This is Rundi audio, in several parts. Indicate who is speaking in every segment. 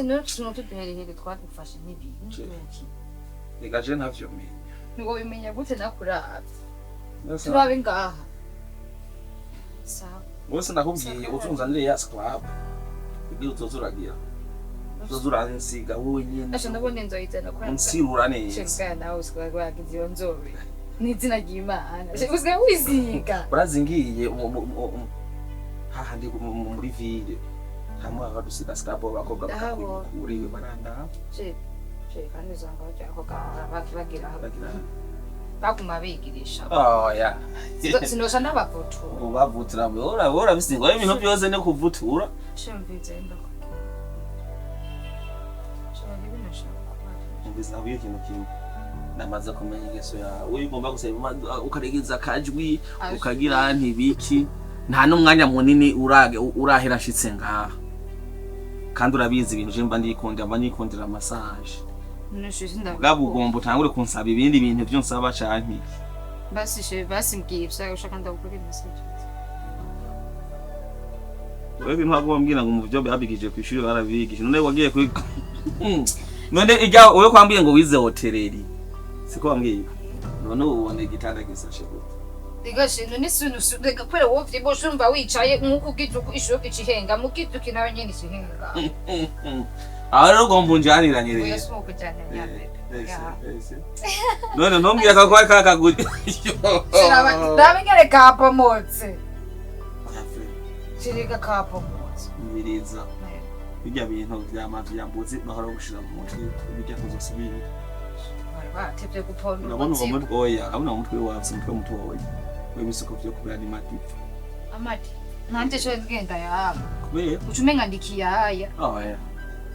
Speaker 1: Ese none utuntu tuduherehere twadufashe n'ibintu.
Speaker 2: Reka, je ntavyo menya.
Speaker 1: Ngo bimenya gute nakuravye? Turabe ngaha. Sawa.
Speaker 2: Bose ndakubwiye, uzunzanire ya scrub kugira uzoze uragira, uzoze uransiga wowe nyene.
Speaker 1: Asha, ndabona inzoyizana ko
Speaker 2: unsirura neza.
Speaker 1: Shenga, nawe usigaye wagize iyo nzobe. N'izina ry'Imana. Usigaye wisiga.
Speaker 2: Urazingiye hahandi muri ville hamwe abadusiga scrub abakobwa.
Speaker 1: Ndabona.
Speaker 2: Bakakuriwe baranda.
Speaker 1: Je, je kandi usanga bajya ko gahora bagira
Speaker 2: bagira
Speaker 1: baguma bigirisha.
Speaker 2: Oh ya.
Speaker 1: Sinosha ndabavutura.
Speaker 2: Ubavutura ora ora bisigwa ibintu byose ni kuvutura.
Speaker 1: Shimvize ndakubwira. Shimvize ibintu nshaka kubaza.
Speaker 2: Umvise, nakubwiye ikintu kimwe: namaze kumenya ingeso yawe. Ugomba gusaba ukaregeza akajwi, ukagira ntibiki, nta n'umwanya munini urage urahera nshitse ngaha, kandi urabizi ibintu je mba ndikundira, mba nikundira massage.
Speaker 1: None
Speaker 2: Bwaba
Speaker 1: ndabikunda.
Speaker 2: Ugomba utangure kunsaba ibindi bintu vyo nsaba canke iki?
Speaker 1: Basi she, basi mbwira ibyo ushaka ndagukora massage.
Speaker 2: Wewe ibintu wagomba mbwira ngo mu byo babigije kw'ishuri barabigije, none wagiye kuri none ijya wewe kwambwiye ngo wize hôtellerie, siko wambwiye? None ubu ubona igitanda gisashe gute?
Speaker 1: Rega she, none sintu rega kubera wowe uvyibushe, urumva wicaye nk'uko ugize uko ishoka icihenga mugize nawe nyene icihenga.
Speaker 2: Aho rero ugomba unjaniranye
Speaker 1: Oya.
Speaker 2: Rero
Speaker 1: Si ukujyana ya bébé.
Speaker 2: None ntumbwira ko kwari kakaguri.
Speaker 1: Ndabe ngere kapomotse. Shirika kapomotse.
Speaker 2: Mbiriza, bijya bintu vya mavyambuzi bahora gushira mu mutwe, bijya kuzosubira.
Speaker 1: Bari batevye guponda.
Speaker 2: Urabona uwo mutwe? Oya, urabona umutwe wavye, umutwe mutoya w'ibisuko vyo kubera ni madiva.
Speaker 1: Amadi nanje sho ngenda yaba.
Speaker 2: Kubera
Speaker 1: Uca umenga ndikiyaya.
Speaker 2: Oya.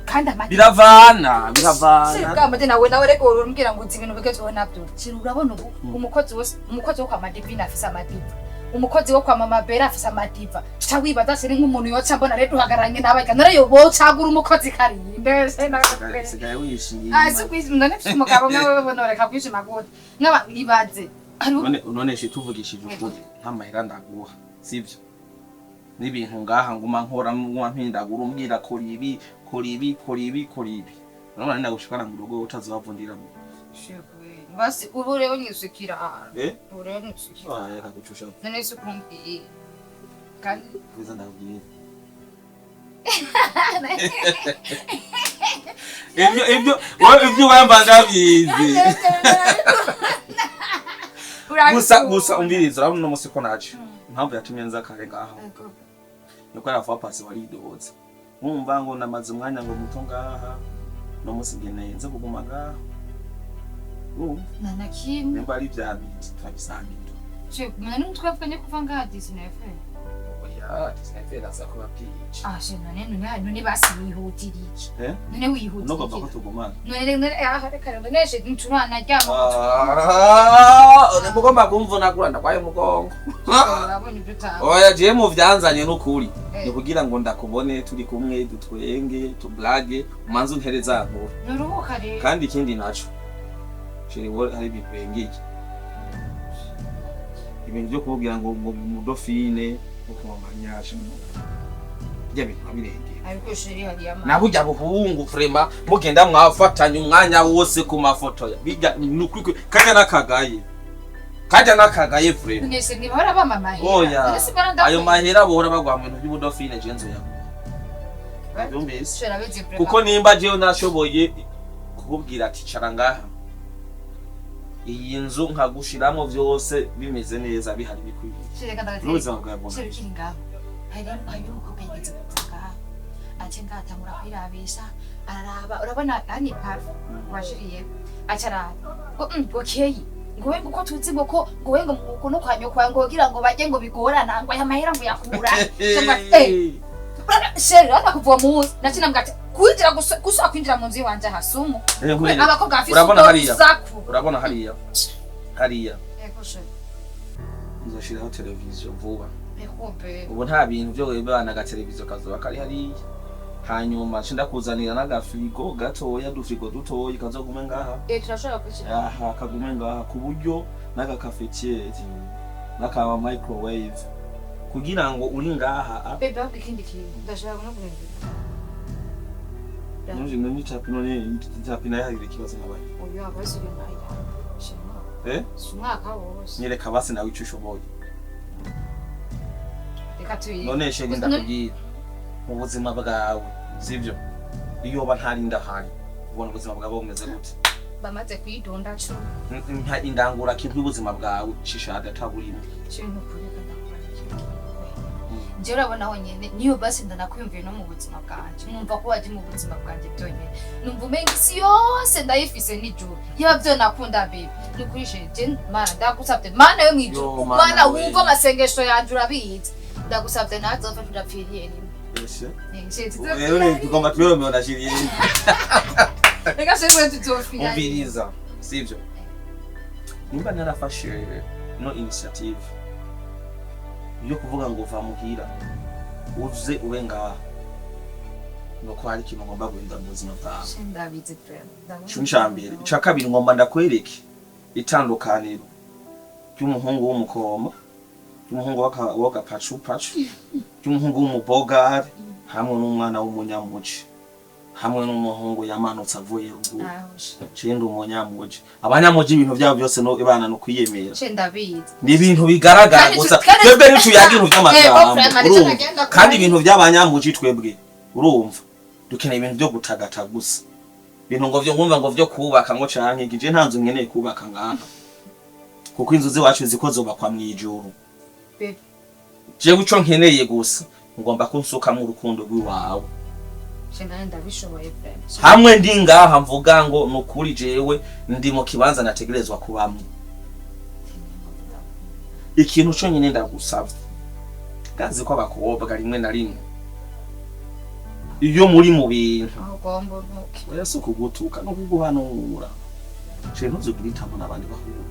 Speaker 1: Kandi amadi
Speaker 2: Biravana, biravana.
Speaker 1: Sibwa nawe reko urumbwira ngo uzi ibintu bigezweho nabyo. Kintu urabona ubu, umukozi wose, umukozi wo kwa Madivine afise amadiva, umukozi wo kwa Mama Bera afise amadiva. Ca wibaza siri nk'umuntu yoca mbona rero duhagararanye n'abarya none bocagura umukozi kariye mbese.
Speaker 2: Sigaye wishimye.
Speaker 1: Ah, si kwishima. None mfise umugabo nkawe, boreka kwishima gute? Nkaba ibaze.
Speaker 2: None shi, tuvugishije ukuri, nta mahera ndaguha, sivyo? N'ibintu ngaha nguma nkora, nguma mpindagura, umbwira kora ibi, kora ibi, kora ibi, kora ibi, urabona ninagushikana mu rugo utazovundiramo.
Speaker 1: Basi ubu rero nyisukira.
Speaker 2: Eh.
Speaker 1: Ubu rero nyisukira.
Speaker 2: Ah, reka gucusha.
Speaker 1: None si kumbwiye kandi.
Speaker 2: Kwiza ndakubwira ibyo wowe ibyo wamba ndabizi. Gusa umviriza, urabona uno musi ko naje, impamvu yatumye nza kare ngaha nuko yaravuga pasi waridoze, wumva ngo namaze umwanya ngo muto ngaha, no musi ngeneye nze kuguma ngaha, urumva?
Speaker 1: Nta na kimwe.
Speaker 2: Nimba ari vya bindi turabisangira.
Speaker 1: None n'umutwe kuva ngaha 19.
Speaker 2: Oya, 19 aza kuba bwije.
Speaker 1: Ah, she, none basi wihutira iki?
Speaker 2: Eh?
Speaker 1: None wihutira
Speaker 2: Nugomba ko
Speaker 1: iki?
Speaker 2: tugumana.
Speaker 1: None aha reka rero none she nturanaryama.
Speaker 2: Ah, mugomba kumvunagura, ndagwaye umugongo.
Speaker 1: Urabona ibyo utanga.
Speaker 2: Oya, jewe mu vyanzanye n'ukuri
Speaker 1: Eh.
Speaker 2: ni kugira ngo ndakubone turi kumwe, dutwenge, tublage, umanze untere za nkuru.
Speaker 1: Nuruhuka rero.
Speaker 2: Kandi ikindi naco, chéri, wowe hari ibintu bengeye, ibintu byo kububwira ngo mudofine ngo kumamanyasha, bijya bintu birengeye.
Speaker 1: Ariko chéri, hariya ama
Speaker 2: Na burya buhungu, vraiment, mugenda mwafatanya umwanya wose ku mafoto ya bijya nukuri kajya n'akagaye, kajya n'akagaye vraiment.
Speaker 1: Mwese ntibahora bampa amahera?
Speaker 2: Oya.
Speaker 1: None si mbona
Speaker 2: Ayo
Speaker 1: ndakwiye?
Speaker 2: mahera bohora bagwa mu bintu by'ubudofine, je nzoyaguha, byumvise?
Speaker 1: Chéri, abizi vraiment.
Speaker 2: Kuko nimba jewe nashoboye kukubwira ati cara ngaha, iyi nzu nkagushiramwo vyose bimeze neza, bihari bikwiye,
Speaker 1: Chéri, reka ndagatera.
Speaker 2: n'ubuzima bwawe bwona.
Speaker 1: Chéri, ukiri ngaho, hari umukobwa yigeze kuza ngaha, ace ngaha atangura kwirabisha, araraba, urabona hani plafond washiriye, aca araba ngo okay, ngo we ngo uko tuzi ngo ko ngo we ngo ngo no kwa nyoko ngo kugira ngo bajye ngo bigorana, ngo aya mahera ngo yakura. Cyangwa chéri, urabona kuva uwo munsi naciye namubwira ati kwinjira gusa gusa kwinjira mu nzu iwanje hasumu.
Speaker 2: Eh, nkwereke.
Speaker 1: Abakobwa bafise
Speaker 2: Urabona
Speaker 1: ubwo
Speaker 2: hariya?
Speaker 1: rusaku.
Speaker 2: Urabona hariya?
Speaker 1: Yego, chéri.
Speaker 2: Nzoshiraho televiziyo vuba.
Speaker 1: Yego be.
Speaker 2: Ubu nta bintu vyo wibana, agateleviziyo kazoba kari hariya, hanyuma nce ndakuzanira n'agafirigo gatoya, dufirigo dutoya kazogume ngaha.
Speaker 1: Eh, turashobora kwishyira.
Speaker 2: Aha, kagume ngaha, ku buryo n'aga cafetière n'aka microwave, kugira ngo uri ngaha
Speaker 1: Bébé, ahubwo ikindi kintu ndashaka no guhindura.
Speaker 2: Nuje none itapi, none itapi nayo hari ikibazo nabaye.
Speaker 1: Uyu abazi uyu nayo. Shima.
Speaker 2: Eh?
Speaker 1: Si umwaka wose.
Speaker 2: Nyereka basi nawe ico ushoboye.
Speaker 1: Reka tuyi.
Speaker 2: None chérie, ndakubwira mu buzima bwawe, sivyo? Iyo ba ntari ndahari, ubona ubuzima bwawe bumeze gute?
Speaker 1: Bamaze kuyidonda cumi.
Speaker 2: Nka indangura kintu y'ubuzima bwawe shisha adataburimo.
Speaker 1: Cumi nukuri, ndakubara ikintu. Njye urabona honyine niyo basi ndanakwiyumviye no mu buzima bwanje, nkumva ko waje mu buzima bwanjye byonyine, numva umenga isi yose ndayifise n'ijuru yaba byo nakunda. Baby, nukuri chérie, je Mana ndagusabye, Mana yo mw'ijuru.
Speaker 2: Yo, Mana
Speaker 1: Mana
Speaker 2: we.
Speaker 1: wumva amasengesho yanje, urabizi, ndagusabye ntazopfa tudapfiriye rimwe.
Speaker 2: Ese
Speaker 1: Eh, chérie,
Speaker 2: rero ni tugomba tubiromera na chérie.
Speaker 1: Reka chérie, we tuzopfira.
Speaker 2: Umviriza, sivyo? Nimba narafashe no initiative yo kuvuga ngo va muhira uze ube ngaha, nuko hari ikintu ngomba guhindura mu buzima bwawe.
Speaker 1: Chérie, ndabizi vraiment.
Speaker 2: Ico ni ica mbere. Ica kabiri, ngomba ndakwereke itandukaniro ry'umuhungu w'umukoma, ry'umuhungu w'agapacupacu, ry'umuhungu w'umubogari, hamwe n'umwana w'umunyamuci, hamwe n'umuhungu yamanutse avuye ruguru. Cenda umunyamuji, abanyamuji ibintu byabo byose no ibana no kwiyemera.
Speaker 1: Chérie, ndabizi.
Speaker 2: Ni ibintu bigaragara
Speaker 1: Kandi
Speaker 2: gusa.
Speaker 1: kandi
Speaker 2: Twebwe ntituyaga ibintu by'amagambo.
Speaker 1: Eh, vraiment, nicyo
Speaker 2: Urumva?
Speaker 1: nagenda
Speaker 2: Kandi
Speaker 1: kubaza.
Speaker 2: ibintu by'abanyamuji, twebwe urumva dukeneye ibintu byo gutagata gusa, ibintu ngo vyo nkumva ngo vyo kubaka ngo canke iki. Je nta nzu nkeneye kubaka ngaha, kuko inzu z'iwacu ziko zubakwa mw'ijuru.
Speaker 1: Baby.
Speaker 2: Jewe ico nkeneye gusa, ngomba ko nsukamwo urukundo rw'iwawe.
Speaker 1: Chérie, nanjye ndabishoboye vraiment.
Speaker 2: Hamwe ndi ngaha mvuga ngo nukuri jewe ndi mu kibanza nategerezwa kubamwo. Ikintu conyine ndagusaba, ndazi ko abakobwa rimwe na rimwe iyo muri mu bintu,
Speaker 1: Aho ugomba untuke.
Speaker 2: Oya, si ukugutuka no kuguhanura. Je ntuzugire itamo n'abandi bahura.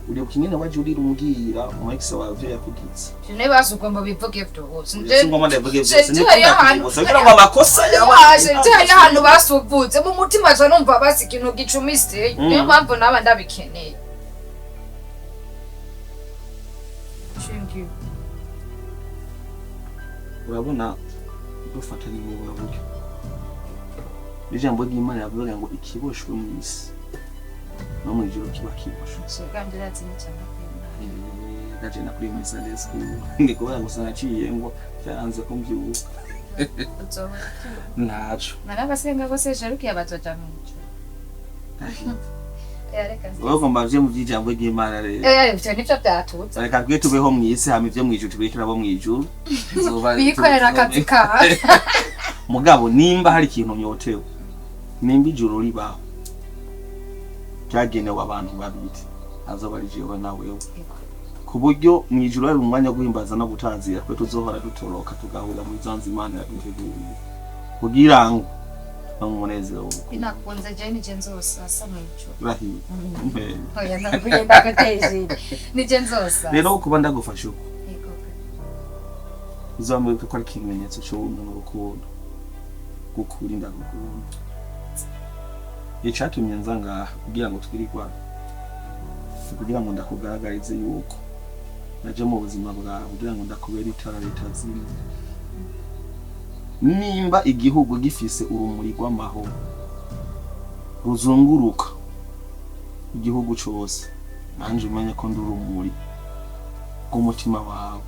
Speaker 2: Uribuka ingene waje urira umbwira umu ex wawe ivyo yakugize?
Speaker 1: Chérie, basi ugomba bivuge byose.
Speaker 2: Si ngomba ndavuge vyose.
Speaker 1: Je hariyo ahantu
Speaker 2: Kugira ngo amakosa yawe
Speaker 1: Waje hariyo ahantu basuvutse mu mutima, je numva basi ikintu gicumise. Niyo mpamvu naba ndabikeneye. Thank you.
Speaker 2: Urabona dufatanye mu buno buryo, ijambo ry'Imana rivuga ngo ikiboshwe mu isi no mu ijuru kiba kiboshwe.
Speaker 1: Chérie, ndazi ni cyane.
Speaker 2: Naje nakuri muri Sunday school, ni kubera gusa naciye ngo byaranze ko mbyuka.
Speaker 1: Uzoba
Speaker 2: Ntaco.
Speaker 1: narabasenga bose jarukiye bazoja mu ijuru. Eh, reka.
Speaker 2: Wowe ugomba vye mu vy'ijambo ry'Imana rero.
Speaker 1: Eh, ivyo nivyo vyatuza.
Speaker 2: Reka twe tubeho mu isi, hama ivyo mu ijuru tubireke abo mu ijuru.
Speaker 1: Bikorera akazi kawe.
Speaker 2: Mugabo nimba hari ikintu nyotewe, nimba ijuru ribaho ryagenewe abantu babiri, azoba ari jewe na wewe, ku buryo mu ijuru hari umwanya wo guhimbaza no gutazira, twe tuzohora dutoroka tugahurira muri za nzu Imana yaduteguriye kugira ngo no mu munezero w'urukundo.
Speaker 1: Inakunze, je nije nzosasa mu ijuru.
Speaker 2: Urahiye?
Speaker 1: Oya, ndavuye ndaguteje. Nije nzosasa.
Speaker 2: Rero kuba ndagufasha uko,
Speaker 1: Yego.
Speaker 2: uzamwereka ko ari ikimenyetso cy'ubuntu n'urukundo gukuri. Ndagukunda. Icatumye nza ngaha kugira ngo twirigwane ni kugira ngo ndakugaragarize yuko naje mu buzima bwawe kugira ngo ndakubere itara ritazima. Nimba igihugu gifise urumuri rw'amahoro ruzunguruka igihugu cose, nanje umenye ko ndi urumuri rw'umutima wawe,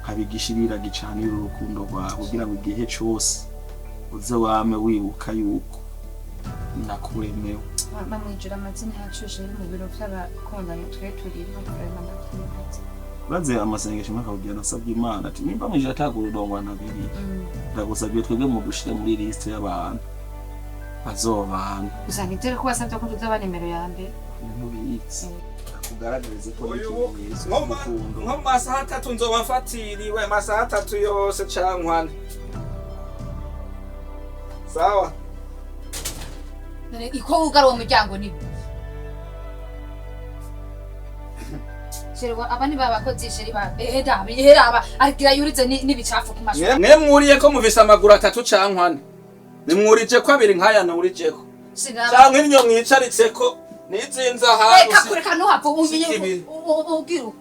Speaker 2: nkabigishirira gicanira urukundo rwawe, kugira ngo igihe cose uze wame wibuka yuko nakuremewe.
Speaker 1: Mama, mwijuru amazina yacu je mu biro by'abakundanye twe turimo vraiment, ndavyibaza.
Speaker 2: Baze amasengesho mpaka nasabye Imana ati nimba mwijuru atagurudongwa na bibiri, ndagusabye twebwe mudushire muri liste y'abantu bazobana.
Speaker 1: Gusa nizere ko wasabye ko tuzaba nimero ya mbere.
Speaker 2: Ntubitse, akugaragarize ko ari ikimenyetso cy'urukundo.
Speaker 3: Nko mu masaha 3 nzoba mfatiriwe, amasaha 3 yose cankwa ane. Sawa.
Speaker 1: None iko wugara uwo muryango ni chérie, aba ni babakozi chérie, ba eheda ehera agira yurize n'ibicafu ku mashuri.
Speaker 3: Mwe mwuriye ko muvise amaguru atatu cankwa ane, nimwurije ko abiri nk'aya nurijeko, canke inyo mwicaritseko nizinze ahantu.
Speaker 1: Reka kureka, ntuhava umenye.
Speaker 3: Sikibi.
Speaker 1: Ubwira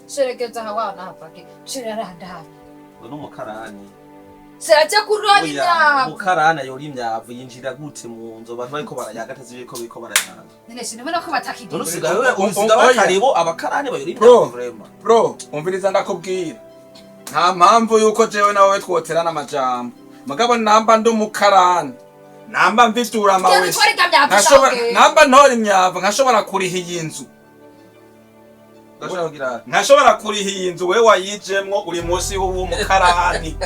Speaker 1: sheregeza aha wana hava chérie arandaba.
Speaker 2: Uno mukarani.
Speaker 1: Seraje kurora
Speaker 2: Oya,
Speaker 1: imyavu.
Speaker 2: Umukarani ayora imyavu yinjira gute mu nzu abantu bariko barayaga atazi biriko biriko barayaga?
Speaker 1: None sinubona ko
Speaker 2: None
Speaker 1: batakigira.
Speaker 2: usigaye usigaye bakaribo abakarani bayora
Speaker 3: Bro.
Speaker 2: imyavu vraiment.
Speaker 3: Bro, umviriza ndakubwira, nta mpamvu yuko jewe nawe twoterana amajambo, mugabo namba ndi umukarani, namba mvitura
Speaker 1: Genda
Speaker 3: amawese,
Speaker 1: utware irya myavu
Speaker 3: nkashobora
Speaker 1: ushaka.
Speaker 3: namba ntora imyavu nkashobora kuriha iyi nzu.
Speaker 2: Urashobora kugira
Speaker 3: Nkashobora kuriha iyi nzu, wewe wayijemwo uri munsi w'umukarani.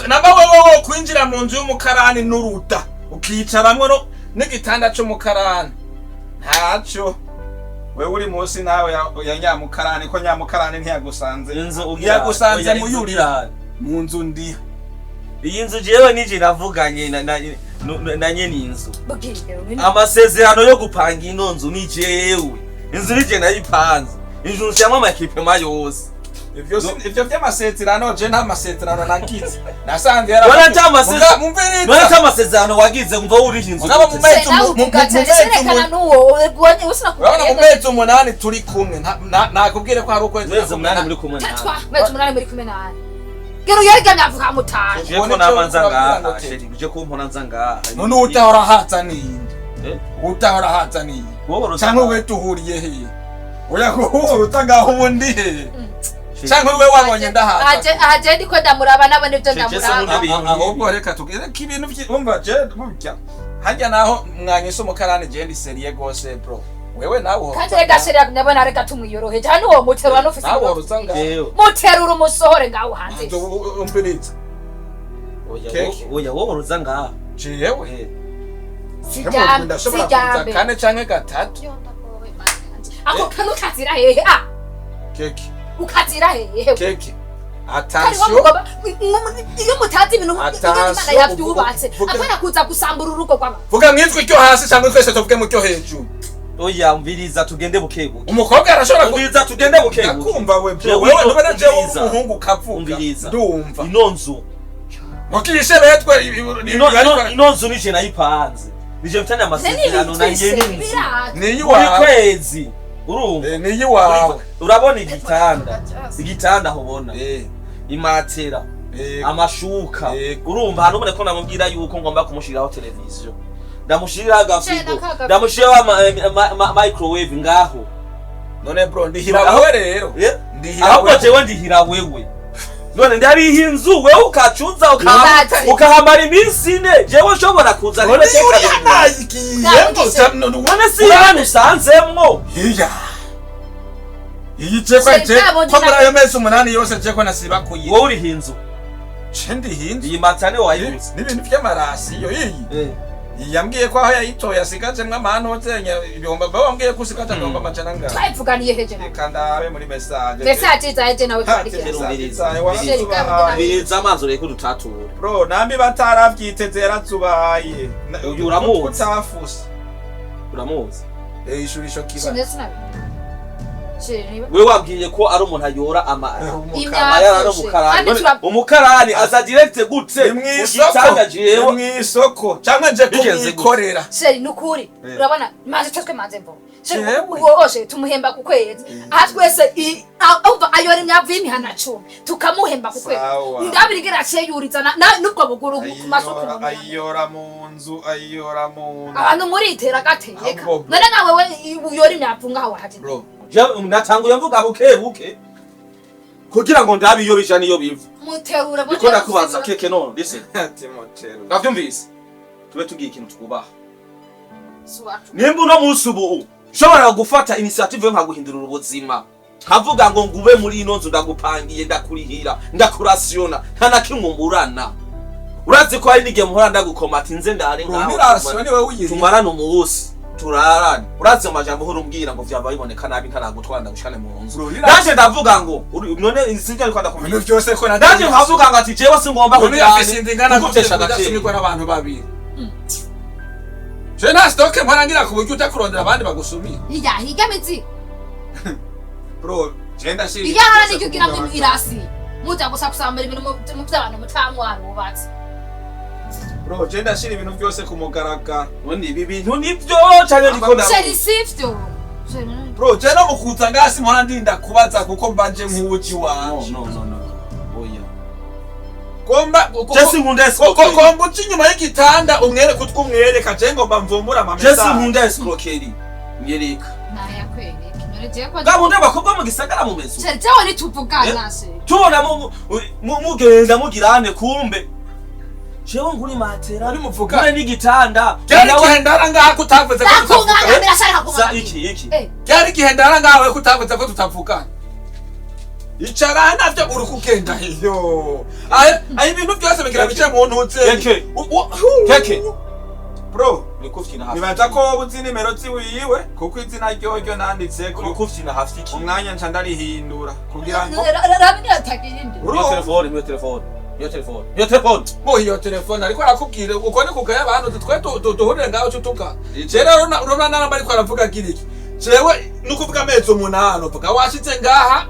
Speaker 3: Namba wewe wo kwinjira mu nzu y'umukarani n'uruda ukicaramwo n'igitanda c'umukarani, ntaco wewe uri munsi nawe ya nyamukarani, ko nyamukarani ntiyagusanze.
Speaker 2: Inzu ugira
Speaker 3: Ntiyagusanze
Speaker 2: oya,
Speaker 3: mu
Speaker 2: inzu
Speaker 3: yurira.
Speaker 2: ugira.
Speaker 3: Mu nzu ndiha.
Speaker 2: Iyi nzu jewe nije navuganye na nyene inzu.
Speaker 1: Bugire.
Speaker 2: Amasezerano yo gupanga ino nzu ni jewe. Inzu nije nayipanze. Inzu nshyiramo ama équipements yose.
Speaker 3: Ivyo vy'amasezerano, je nta masezerano nagize, nasanze
Speaker 2: None ata
Speaker 3: Muga- mumviriza.
Speaker 2: None ata amasezerano wagize, umva uriho inzu
Speaker 3: Mugabo
Speaker 2: gute?
Speaker 3: mu mezi
Speaker 1: Nawe uvuga cyane serekana n'uwo ubonye usina.
Speaker 3: Urabona mu mezi 8 turi kumwe, nakubwire ko hari ukwezi
Speaker 2: Mezi 8 muri kumwe nawe.
Speaker 1: Tatwa mezi 8 muri kumwe nawe. Gero yerga myavu kamutanga.
Speaker 2: Je ko nabanza ngaha, chéri, uje kumpona nza ngaha.
Speaker 3: None utahora haza ninde?
Speaker 2: Eh?
Speaker 3: Utahora haza ninde?
Speaker 2: Wowe uruza
Speaker 3: Canke
Speaker 2: ngaha.
Speaker 3: we tuhuriye hehe? Oya, kuhura uta ngaho ubundi hehe? Canke we wabonye ndahaza?
Speaker 1: Aje aje ndiko ndamuraba nabone ibyo
Speaker 2: Jeje se
Speaker 1: ndamuraba.
Speaker 2: muri-
Speaker 3: Ahubwo reka tugere ko ibintu umva, je burya harya naho mwanyise umukarani, je ndi sérieux gose, bro. Wewe nawe uhora
Speaker 1: Kandi rega chéri, ndabona reka tumwiyoroheje hano uwo muterura n'ufise.
Speaker 3: Nawe uhora uza ngaho.
Speaker 2: Jewe.
Speaker 1: Muterura umusohore ngaho hanze.
Speaker 3: Umviriza.
Speaker 2: Oya,
Speaker 3: Keke.
Speaker 2: oya, wowe uruza ngaha.
Speaker 3: Jewe
Speaker 2: Eh.
Speaker 1: Sijambe.
Speaker 3: ndashobora kuza
Speaker 1: Sijambe.
Speaker 3: kane canke gatatu.
Speaker 1: Ako kano ukazira hehe ah?
Speaker 3: Keke.
Speaker 1: Ukazira hehe?
Speaker 3: Keke.
Speaker 1: Kariho.
Speaker 3: Attention.
Speaker 1: Mugomba iyo mutazi ibintu ingene Imana
Speaker 3: Attention,
Speaker 1: yavyubatse.
Speaker 3: vuga-
Speaker 1: Apana kuza gusambura urugo rw'abantu.
Speaker 3: Vuga mw'ijwi ryo hasi cyangwa twese tuvuge mu ryo hejuru.
Speaker 2: Oya, umviriza, tugende buke buke.
Speaker 3: Umukobwa arashobora
Speaker 2: Umviriza, tugende buke buke.
Speaker 3: Ndakumva we, bro.
Speaker 2: Jewe
Speaker 3: Wewe ndabona jewe uri
Speaker 2: umviriza.
Speaker 3: umuhungu ukavuga.
Speaker 2: Umviriza.
Speaker 3: Ndumva.
Speaker 2: Ino nzu.
Speaker 3: Mukishe betwe.
Speaker 2: Ino nzu nije nayipanze. Nije mfitanye amasezerano na nyene inzu.
Speaker 1: Birazwi.
Speaker 3: Ni
Speaker 2: Buri
Speaker 3: iwawe.
Speaker 2: kwezi. Urumva?
Speaker 3: Eh, ni iwawe.
Speaker 2: Urabona igitanda. Igitanda aho ubona. Imatera. Amashuka.
Speaker 3: Yego.
Speaker 2: Urumva hano ubona ko namubwira yuko ngomba kumushiriraho televiziyo. Ndamushiriraho agafrigo.
Speaker 1: Shena kagafigo.
Speaker 2: Ndamushiriraho microwave ngaho.
Speaker 3: None bro, ndihira wewe rero.
Speaker 2: Eh?
Speaker 3: Ndihira
Speaker 2: Ahubwo
Speaker 3: wewe.
Speaker 2: jewe ndihira wewe. None ndariha inzu, wewe ukacuza
Speaker 1: Ndazi.
Speaker 2: ukahamara iminsi 4, jewe nshobora kuza
Speaker 3: None
Speaker 2: rimwe
Speaker 3: uri
Speaker 2: kabiri.
Speaker 3: hanayigiyemo.
Speaker 2: None si hano usanzemwo?
Speaker 3: Iya. Iyi je ko je
Speaker 1: Se nabo
Speaker 3: ko muri ayo mezi 8 yose je ko nasiba kuyi.
Speaker 2: Wowe uriha inzu.
Speaker 3: Je ndiha inzu.
Speaker 2: Iyi matane wayiguze?
Speaker 3: N'ibintu vy'amarasiyo iyi.
Speaker 2: Eh.
Speaker 3: Yambwiye ko aho yayitoye asigajemwo amanote ibihumbi, baba wambwiye ko usigaje 400,000 angahe.
Speaker 1: Twayivuganiye heje nawe?
Speaker 3: Reka ndabe muri message.
Speaker 1: Message zaje nawe twandikira.
Speaker 2: Biriza amazi ureke udutature.
Speaker 3: Bro, nambi bataravyiteze yarazubaye.
Speaker 2: Uyu uramuzi?
Speaker 3: Utafuse.
Speaker 2: Uramuzi?
Speaker 3: Eh, ishurisho kiba.
Speaker 1: Sinzi sinabi. Chéri niba
Speaker 2: We wabwiye ko ari umuntu ayora ama
Speaker 1: Imyavu.
Speaker 2: ari umukarani.
Speaker 1: Kandi
Speaker 2: Umukarani aza direct gute
Speaker 3: Ni
Speaker 2: mu
Speaker 3: mw'isoko.
Speaker 2: gitanda
Speaker 3: Ni
Speaker 2: jewe?
Speaker 3: mw'isoko canke nje
Speaker 2: Bigenze gute?
Speaker 3: kumwikorera.
Speaker 1: Chéri, nukuri.
Speaker 3: Eh.
Speaker 1: Urabona maze twe maze mvo. Chéri,
Speaker 3: Jewe.
Speaker 1: ubwo tumuhemba ku kwezi. Aha twese umva ayora imyavu y'imihana 10 tukamuhemba ku kwezi.
Speaker 3: Sawa.
Speaker 1: Ndabirigera aciye yuriza n'ubwo buguru ku masoko mu mihana.
Speaker 3: Ayora mu nzu, ayora mu nzu.
Speaker 1: Abantu muritera gateka.
Speaker 3: Ahubwo bro.
Speaker 1: None nawe we uyora imyavu ngaho wahaje.
Speaker 3: Bro,
Speaker 2: Jewe natanguye mvuga buke buke kugira ngo ndabe iyo bija niyo biva.
Speaker 1: Muterura.
Speaker 2: Ndiko ndakubaza, Keke, none listen.
Speaker 3: Timotero.
Speaker 2: Navyumvise, tube tugiye ikintu twubaha. Nimba uno munsi ubu nshobora gufata initiative yo nkaguhindurira ubuzima, nkavuga ngo ngube muri ino nzu, ndagupangiye, ndakurihira, ndakurasiyona, nta na kimwe umburana. Urazi ko hari n'igihe muhora ndagukoma ati nze ndare
Speaker 3: Bro,
Speaker 2: ngaho,
Speaker 3: ni ration niwe uyiriha.
Speaker 2: Tumarane umunsi, turarane. Urazi mu majambo uhora umbwira ngo vyaba biboneka nabi ntaragutwara ndagushikane mu nzu.
Speaker 3: Bro, ni
Speaker 2: Nanje ndavuga ngo none sinjye ariko ndakubwira.
Speaker 3: Ibintu byose ko na
Speaker 2: Nanje nkavuga ngo ati jewe singomba
Speaker 3: None yafise inda ingana
Speaker 2: kugutesha agaciro.
Speaker 3: kudasumirwa n'abantu babiri. Je nta stock mpora ngira ku buryo uja kurondera abandi bagusumira.
Speaker 1: Hirya hirya mizi.
Speaker 3: Bro, je ndashira.
Speaker 1: Hirya hara nicyo ugira ngo irasi. Muza gusa kusambura ibintu mu by'abantu mutamwana wubatse.
Speaker 3: Bro, je ndashira ibintu byose ku mugaragaro.
Speaker 2: None ibi bintu nivyo canke ndiko
Speaker 1: Chéri, sivyo. Chéri.
Speaker 3: Bro, je no mukuza ngasi mpora ndinda kubaza kuko mbanje nk'uwuji
Speaker 2: No.
Speaker 3: wanje.
Speaker 2: No, no, no, oya.
Speaker 3: Gomba
Speaker 2: Je sinkunda escroquerie.
Speaker 3: Gomba uca inyuma y'igitanda umwereke utwo umwereka, je ngomba mvumbura ama
Speaker 2: Je
Speaker 3: message.
Speaker 2: sinkunda escroquerie. Nyereka.
Speaker 1: Nayakwereka none jewe ko
Speaker 2: Bwa bundi abakobwa mu gisagara mumeze uko.
Speaker 1: Chéri, jewe ntituvugana chéri.
Speaker 2: Tubona mugenda mugirane kumbe. Jewe nguri matera.
Speaker 3: Uri muvugana.
Speaker 2: Ngure n'igitanda.
Speaker 3: Byari
Speaker 2: Nawe-
Speaker 3: igihe ndara ngaha ko utavuze ko tutavugana.
Speaker 1: Ndakungangamira shari
Speaker 2: Sa
Speaker 1: hakubangamira.
Speaker 2: iki iki.
Speaker 1: Eh,
Speaker 3: Byari igihe ndara ngaha we ko utavuze ko tutavugana. Icara navyo uri kugenda iyo. Ayo ibintu byose bigira bice mu ntutse.
Speaker 2: Keke. Keke.
Speaker 3: Bro,
Speaker 2: Uriko ufyina hafi.
Speaker 3: nibaza ko wowe uzi nimero ziwiwe kuko izina ryoryo nanditseko.
Speaker 2: Uriko ufyina hafi iki?
Speaker 3: Umwanya nca ndarihindura kugira ngo
Speaker 1: rabi ntiyatagira indi.
Speaker 2: Iyo telefone, iyo telefone. Iyo telefone. Iyo telefone.
Speaker 3: Muha iyo telefone ariko arakubwira uko ni kugaya abantu twe duhurire ngaho tutuka. Je rero urabona namba ariko aravuga agira iki. Jewe nukuvuga amezi 8 uvuga washitse ngaha.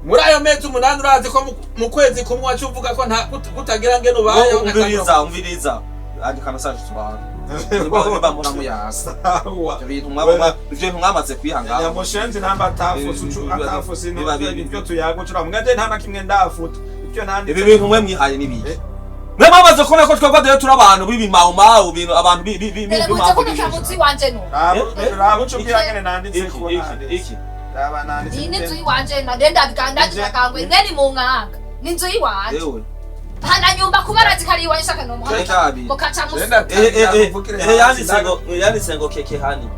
Speaker 3: Muri ayo mezi 8 urazi ko mu kwezi kumwe wacu uvuga ko nta kutagira ngene ubayeho.
Speaker 2: Umviriza, umviriza. Andika message tubana. Niba mbona muyasa.
Speaker 3: Sawa.
Speaker 2: Ivyo bintu mwaba ivyo bintu mwamaze kwihangana.
Speaker 3: Nyamushenzi namba atafuse ucu atafuse
Speaker 2: Biba bibi.
Speaker 3: ibyo tuyagucura mwaje nta na kimwe ndafuta. Ibyo nanditse.
Speaker 2: Ibi bintu mwe mwihaye nibiki? Mwe mwamaze kubona ko twebwe rero turi abantu b'ibimawumawu, bintu abantu
Speaker 1: Dore muze kubika munsi wanje no.
Speaker 3: Raba ucu ubwira ngene nanditse
Speaker 2: Iki
Speaker 3: ko
Speaker 2: iki
Speaker 3: nanditse.
Speaker 2: iki.
Speaker 3: Raba nanditse.
Speaker 1: Iyi ni inzu yiwanje na ndenda biganda kangwe neni mu nkanga. Ni inzu yiwanje.
Speaker 2: Ewe.
Speaker 1: Hana nyumba kubara zikari iwanje shaka no muhanga.
Speaker 2: Ketabi.
Speaker 1: Mukaca musi.
Speaker 3: Genda
Speaker 2: Yanditse ngo yanditse ngo keke hani.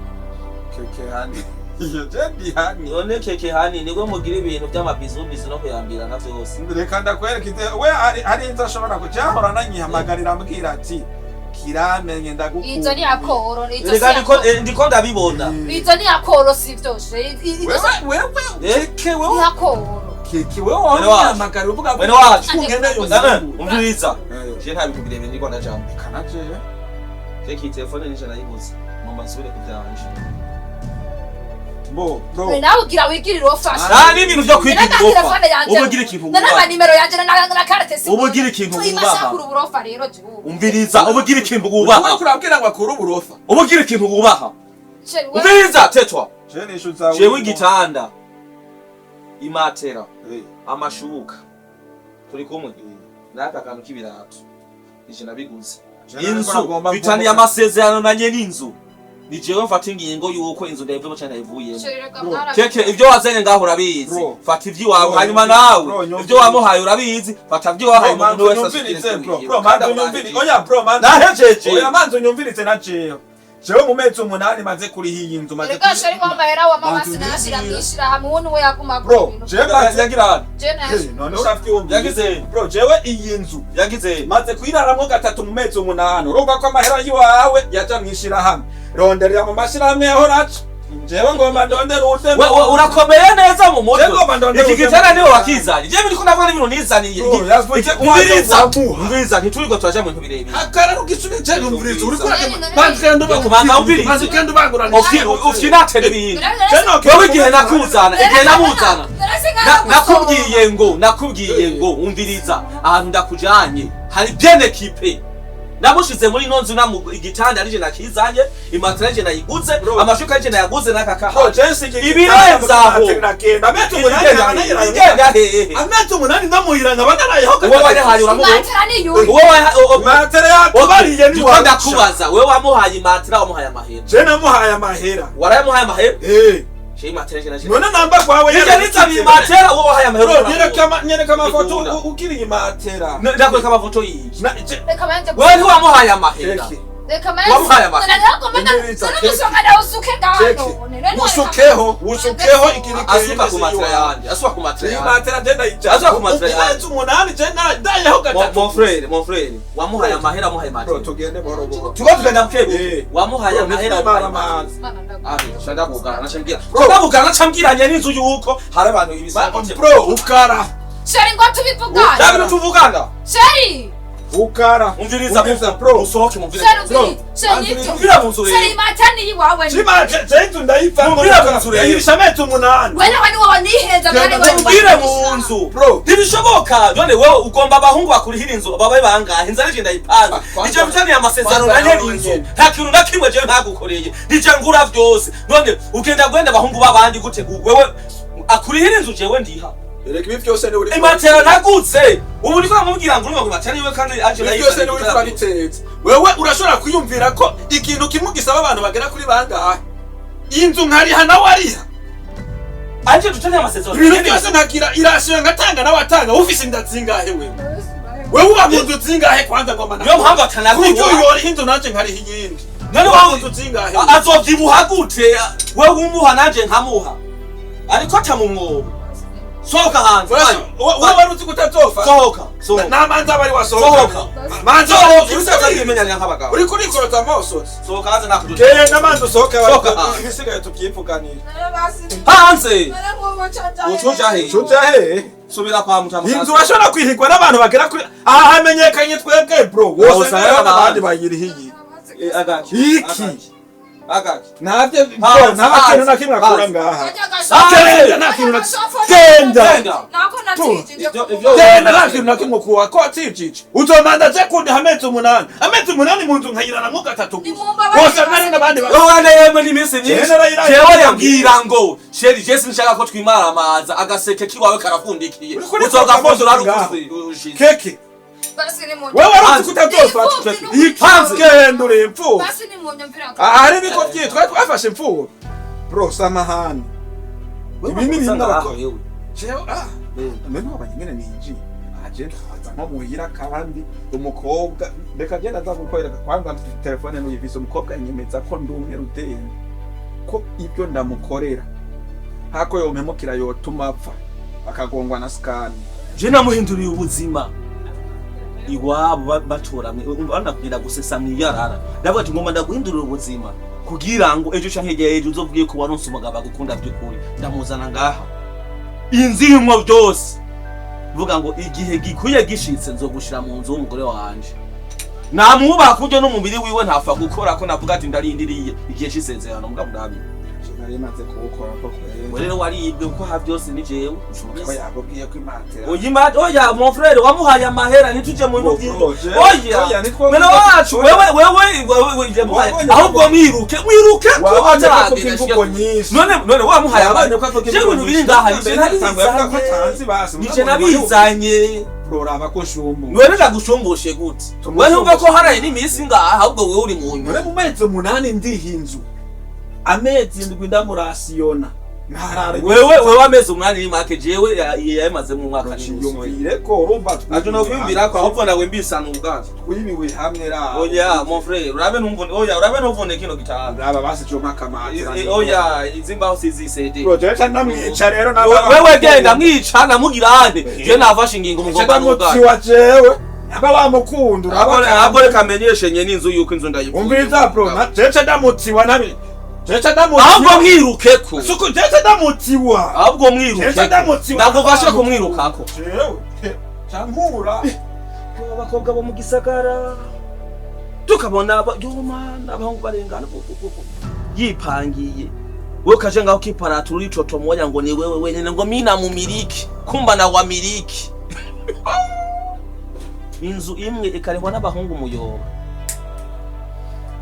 Speaker 3: Keke hani. Iyo je ndi hani.
Speaker 2: None keke hani nibwo mugira ibintu by'amabizubizu no kuyambirana vyose.
Speaker 3: Reka ndakwereka ite we hari inzu ashobora kujya nanyihamagarira ambwira ati kiramenye ndagukunda.
Speaker 1: Izo ni akoro, izo si
Speaker 2: Reka ndiko
Speaker 1: akoro.
Speaker 2: ndiko ndabibona.
Speaker 1: Izo ni akoro sivyo she. Izo
Speaker 3: Wewe wewe keke
Speaker 1: ni
Speaker 3: wewe
Speaker 1: akoro.
Speaker 3: keke wewe
Speaker 2: Mwene wacu.
Speaker 3: wanyihamagarira uvuga
Speaker 2: Mwene wacu.
Speaker 3: ngende yo.
Speaker 2: Umviriza. Je nta bintu birebire ndiko ndajambo.
Speaker 3: Kanaje.
Speaker 2: Keke telefone nije nayiguze. Ngomba nsubire kuvyanje.
Speaker 3: Bo bro.
Speaker 1: We nawe ugira wigirire ufasha.
Speaker 2: Nta n'ibintu vyo kwigira
Speaker 1: telefone
Speaker 2: urofa.
Speaker 1: yanje.
Speaker 2: Uba ugira ikintu
Speaker 1: Nana
Speaker 2: wubaha.
Speaker 1: nimero yanje na carte si.
Speaker 2: Uba ugira ikintu wubaha.
Speaker 1: Tuyimashakura uburofa rero jewe.
Speaker 2: Umviriza, uba ugira ikintu
Speaker 3: Wewe
Speaker 2: wubaha.
Speaker 3: kurabwira ngo akure uburofa.
Speaker 2: Uba ugira ikintu wubaha.
Speaker 1: Chéri, wewe
Speaker 2: Umviriza, tetwa.
Speaker 3: Je nishuza.
Speaker 2: Jewe igitanda, imatera, amashuka. Turi kumwe. N'aka kantu k'ibirato. Nije nabiguze. Inzu bitaniye amasezerano na nyene inzu. Ni jewe mfata ingingo yuko inzu ndayivuyemo canke ndayivuyemo.
Speaker 1: Chéri, reka mwara.
Speaker 2: Keke ivyo wazanye ngaho urabizi.
Speaker 3: Bro.
Speaker 2: Fata ivy'iwawe
Speaker 3: Bro,
Speaker 2: hanyuma
Speaker 3: nyumvirize.
Speaker 2: nawe
Speaker 3: Bro, nyumvirize.
Speaker 2: ivyo wamuhaye urabizi. Fata ivy'iwawe
Speaker 3: Bro,
Speaker 2: umuntu wese
Speaker 3: unyumvirize bro.
Speaker 2: asubire
Speaker 3: Bro, manzi unyumvirize. Oya bro, manzi.
Speaker 2: Nahejeje.
Speaker 3: Oya manzi unyumvirize na jewe. Jewe mu mezi 8 maze kuriha iyi nzu maze.
Speaker 1: Reka chéri ko amahera wa mama
Speaker 3: Manzi
Speaker 1: sinashira
Speaker 3: unyumvirize.
Speaker 1: mwishira hamwe uwo yaguma
Speaker 3: Bro, jewe maze
Speaker 2: Yagira
Speaker 1: je na
Speaker 3: none uravyumva.
Speaker 2: Yagize.
Speaker 3: Bro, jewe iyi nzu
Speaker 2: yagize
Speaker 3: maze kuyiraramwo gatatu mu mezi 8 urumva ko amahera yiwawe yaja mwishirahamwe. Ronderera mu mashirahamwe yahora aca. Jewe ngomba ndondere ute.
Speaker 2: We urakomeye neza mu mutwe.
Speaker 3: Jewe ngomba ndondere
Speaker 2: Iki
Speaker 3: ute.
Speaker 2: gitanda niwe wakizanye. Jewe ndiko ndavuga n'ibintu nizaniye.
Speaker 3: Bro, yavuze ko
Speaker 2: Umviriza.
Speaker 3: wamuha.
Speaker 2: Umviriza ntituriko turaja mu bintu birebire.
Speaker 3: Akara rugisubije numviriza uri kuragema.
Speaker 1: Manzi
Speaker 3: kandi ubanza
Speaker 2: Manzi umvirize.
Speaker 3: Manzi kandi ubangurana.
Speaker 2: Ufyinatera ibintu. Wewe igihe nakuzana, igihe namuzana. Nakubwiye ngo umviriza ahantu ndakujanye hari bien équipé. Namushize muri ino nzu igitanda arije nakizanye, imatera arije nayiguze,
Speaker 3: Bro.
Speaker 2: amashuka arije nayaguze n'aka
Speaker 3: Bro,
Speaker 2: kaha.
Speaker 3: Jensi iki
Speaker 2: Ibirenze aho.
Speaker 3: Amezi 8
Speaker 2: Igenda hehe.
Speaker 3: Amezi 8 ndamuhira nkaba narayeho
Speaker 2: Uwo wayahaye uramubona.
Speaker 1: Matera ni yuyu.
Speaker 2: Uwo wayahaye
Speaker 3: Matera yakubariye ni
Speaker 2: Ndiko ndakubaza, wewe wamuhaye imatera wamuhaye amahera.
Speaker 3: Je namuhaye amahera.
Speaker 2: Warayamuhaye amahera?
Speaker 3: Eh.
Speaker 2: Je imatera je naje.
Speaker 3: None namba kwawe
Speaker 2: Nije nizanye imatera uwo wahaye amahera.
Speaker 3: Bro, nyereka amafoto
Speaker 2: Bikunda.
Speaker 3: ukiri imatera.
Speaker 2: Ndakwereka amafoto yiki.
Speaker 3: Na je
Speaker 1: Reka banze.
Speaker 2: Wewe ntiwamuhaye amahera.
Speaker 3: Keke.
Speaker 1: Reka banze.
Speaker 2: Wamuhaye amahera.
Speaker 3: Umviriza,
Speaker 1: None
Speaker 3: keke.
Speaker 1: musoka na usuke
Speaker 3: Keke.
Speaker 1: ngano.
Speaker 3: Usukeho, usukeho ikiri
Speaker 2: Asuka ku matera yanje, asuka ku matera yanje.
Speaker 3: Imatera je ndayijana.
Speaker 2: Asuka ku matera yanje.
Speaker 3: Amezi 8 je ndayeho gatatu.
Speaker 2: Mon frère, wamuhaye amahera wamuhaye
Speaker 3: Bro,
Speaker 2: imatera.
Speaker 3: tugende buhoro buhoro.
Speaker 2: Tuko tugenda bukebuke.
Speaker 3: Eh.
Speaker 2: Wamuhaye
Speaker 3: Bro,
Speaker 2: amahera
Speaker 3: nitwimara
Speaker 2: wamuhaye
Speaker 3: amazi.
Speaker 2: Abi, shanda kugana nacambwira. Shanda kugana nacambwiranye n'inzu yuko hari abantu ibisango.
Speaker 3: Bro, ukara.
Speaker 1: Chéri ngo tubivugane.
Speaker 2: Nta bintu tuvugana.
Speaker 1: Chéri.
Speaker 3: Ukara.
Speaker 2: Umviriza,
Speaker 3: Umviriza, bro.
Speaker 2: Usohoke mumvirize.
Speaker 1: Chéri umviriza. Chéri nibyo.
Speaker 2: Umvira mu nzu
Speaker 1: Chéri
Speaker 2: rero.
Speaker 1: matera ni iwawe.
Speaker 3: Chima, je inzu ndayipfa.
Speaker 2: Mumvira mu nzu rero.
Speaker 3: Yayirisha amezi 8.
Speaker 1: Wewe nawe niwe waniheza mwari wewe.
Speaker 2: Mumvire mu nzu.
Speaker 3: Bro.
Speaker 2: Ntibishoboka. None wewe ugomba abahungu bakurihira inzu babaye bangahe? Inzu arije ndayipanze.
Speaker 3: Kwanza-
Speaker 2: Ije mfitaniye amasezerano
Speaker 3: kwanza
Speaker 2: na nyene
Speaker 3: nawe
Speaker 2: inzu.
Speaker 3: nyene.
Speaker 2: Nta kintu na kimwe jewe ntagukoreye. Nije ngura vyose. None ugenda gwenda abahungu b'abandi gute? Wewe akurihira inzu jewe ndiha.
Speaker 3: Erega ibi vyose ni uri
Speaker 2: Imatera nagutse ubu niko namubwira ngo urumva ngo imatera yiwe kandi aje
Speaker 3: Ibi byose ni uri turabitetse. Wewe urashobora kwiyumvira ko ikintu kimwe gisaba abantu bagera kuri bangahe? Inzu nkariha nawe ariha.
Speaker 2: Aje ducanye amasezerano.
Speaker 3: Ibintu byose nkagira irasiyo ngatanga nawe atanga. Ufise inda zingahe wewe? Wewe uba mu nzu zingahe kwanza ngoma
Speaker 2: Niyo mpamvu atanaguha.
Speaker 3: Kuburyo yoriha inzu nanje nkariha iyindi.
Speaker 2: None
Speaker 3: Uba mu
Speaker 2: wowe
Speaker 3: nzu zingahe?
Speaker 2: Azovyibuha gute? Wewe umuha nanje nkamuha, ariko aca mu mwobo. Sohoka hanze.
Speaker 3: Wowe wari uzi ko utazofa?
Speaker 2: Sohoka, sohoka.
Speaker 3: Namanza bari wasohoka.
Speaker 2: Sohoka.
Speaker 3: Manza
Speaker 2: Sohoka.
Speaker 3: uri
Speaker 2: Utazimenyana nk'abagabo.
Speaker 3: Uri kurikorota amaso.
Speaker 2: Sohoka hanze nakuduta.
Speaker 3: Genda manza usohoke.
Speaker 2: Sohoka.
Speaker 3: Ibisigaye tubyivuganire.
Speaker 2: Hanze ucuja he?
Speaker 3: Ucuja he?
Speaker 2: Subira kwa mutama.
Speaker 3: Inzu urashobora kwihigwa n'abantu bagera kuri aha hamenyekanye twebwe bro. Wose
Speaker 2: Usanga
Speaker 3: n'abandi
Speaker 2: abandi
Speaker 3: bayirihiye.
Speaker 2: Agaki.
Speaker 3: Iki.
Speaker 2: Agaki.
Speaker 3: Ntabyo
Speaker 2: Hanze,
Speaker 3: nta kintu na
Speaker 2: hanze,
Speaker 3: kimwe akura
Speaker 2: hanze.
Speaker 3: ngaha.
Speaker 2: Hanze.
Speaker 3: Genda nta kintu na genda.
Speaker 2: Genda. Ivyo
Speaker 3: Genda nta kintu na kimwe kuwa ko atijije. Uzomanda je kundiha amezi 8. Amezi 8 mu nzu nkayiranamwo gatatu gusa. Wose nari n'abandi ba
Speaker 2: Yohana yemwe n'iminsi myinshi.
Speaker 3: Jewe narayiraye.
Speaker 2: Jewe yambwira ngo chéri je sinshaka ko twimaramaza, agaseke kiwawe karapfundikiye.
Speaker 3: Uri kuri
Speaker 2: Uzogafundura ari
Speaker 3: ngaho.
Speaker 2: ushize.
Speaker 3: Keke. Wewe wari uzi ko utazofata. Iki.
Speaker 2: Hanze.
Speaker 3: Genda uri imfuvyi. Ahari niko byitwa twafashe imfuvyi. Bro samahani. Ibi ni bimwe abakora. Jewe none wabanye ingene ninjiye aje ndaza nko muhira kandi umukobwa reka genda aza kukwereka kwanza telefone nuyivise. Umukobwa anyemeza ko ndi umwe rudende, ko ibyo ndamukorera ntako yompemukira yotuma apfa akagongwa na sikani.
Speaker 2: Je namuhinduriye ubuzima. Iwabo batoramwe banakubwira gusesa mwiyarara, ndavuga ati ngomba ndaguhindurira ubuzima kugira ngo ejo canke hirya y'ejo uzovuge ko waronse umugabo agukunda by'ukuri. Ndamuzana ngaha, inzu irimwo byose, vuga ngo igihe gikwiye gishitse nzogushira mu nzu w'umugore wanje. Namwubaha kuryo n'umubiri wiwe ntapfa gukora ko navuga ati ndarindiriye igihe c'isezerano. Mugabo ndabi
Speaker 3: Nari maze kuwukora ko
Speaker 2: we
Speaker 3: kwera.
Speaker 2: Rero waribwe kuko ha byose ni jewe.
Speaker 3: Ko yakubwiye ko imatera
Speaker 2: Oyima, oya mon frère, wamuhaye amahera, ntituje mu bintu by'inzu. Oya.
Speaker 3: Oya, nitwo
Speaker 2: Mwene wacu, wewe wewe wewe yamuhaye.
Speaker 3: Wabonye
Speaker 2: Ahubwo mwiruke, mwiruke ko
Speaker 3: Wabonye ko avuga
Speaker 2: ataragera.
Speaker 3: imvugo nyinshi.
Speaker 2: None wamuhaye
Speaker 3: Wabonye ko avuga
Speaker 2: Je
Speaker 3: imvugo
Speaker 2: ibintu biri
Speaker 3: nyinshi.
Speaker 2: ngaha nije
Speaker 3: Ntabwo yavuga ko atanzi
Speaker 2: nabizanye.
Speaker 3: basi.
Speaker 2: Nije nabizanye.
Speaker 3: Uraba ko shumbu.
Speaker 2: None ndagushumbushe gute? Wewe ntumva ko haraye n'iminsi ngaha, ahubwo wewe uri mu
Speaker 3: None
Speaker 2: nyuma.
Speaker 3: mu mezi 8 ndiha inzu. Amezi 7 ndamurasiyona. Nkarara.
Speaker 2: Wewe amezi 8 ni make, jewe yayamaze mu mwaka n'inusu.
Speaker 3: Yumvire ko urumva
Speaker 2: Aje no kwiyumvira ko ahubwo nawe mbisana ubwazo.
Speaker 3: Twibiwe hamwe ra.
Speaker 2: Oya mon frère, urabe ntumvune, oya urabe ntumvune kino gitanda.
Speaker 3: Raba basi cyo makamatira.
Speaker 2: Oya, izi mbaho sizisede.
Speaker 3: Bro, jewe ndamwica rero na
Speaker 2: Wewe genda mwica namugirane, je nafashe ingingo mugomba n'ubwato.
Speaker 3: Ndamutsiwa jewe. Aba wamukunda uraba.
Speaker 2: Ahubwo reka menyeshe nye n'inzu yuko inzu ndayivuye.
Speaker 3: Umviriza bro, jewe ndamutsiwa nabi. Jewe ndamutsiwa.
Speaker 2: Ahubwo mwirukeko.
Speaker 3: Suko jewe ndamutsiwa.
Speaker 2: Ahubwo mwirukeko.
Speaker 3: Jewe ndamutsiwa.
Speaker 2: Ndagufashe kumwirukako.
Speaker 3: Jewe. Campura.
Speaker 2: Abakobwa bo mu gisagara tukabona yomana abahungu barengana yipangiye, wewe ukaje ngaho ukiparatura uricotomoya ngo ni wewe wenyene, ngo mina mumiliki kumba na wamiliki inzu imwe ikarehwa n'abahungu muyoba.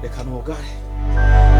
Speaker 2: Reka ntugare.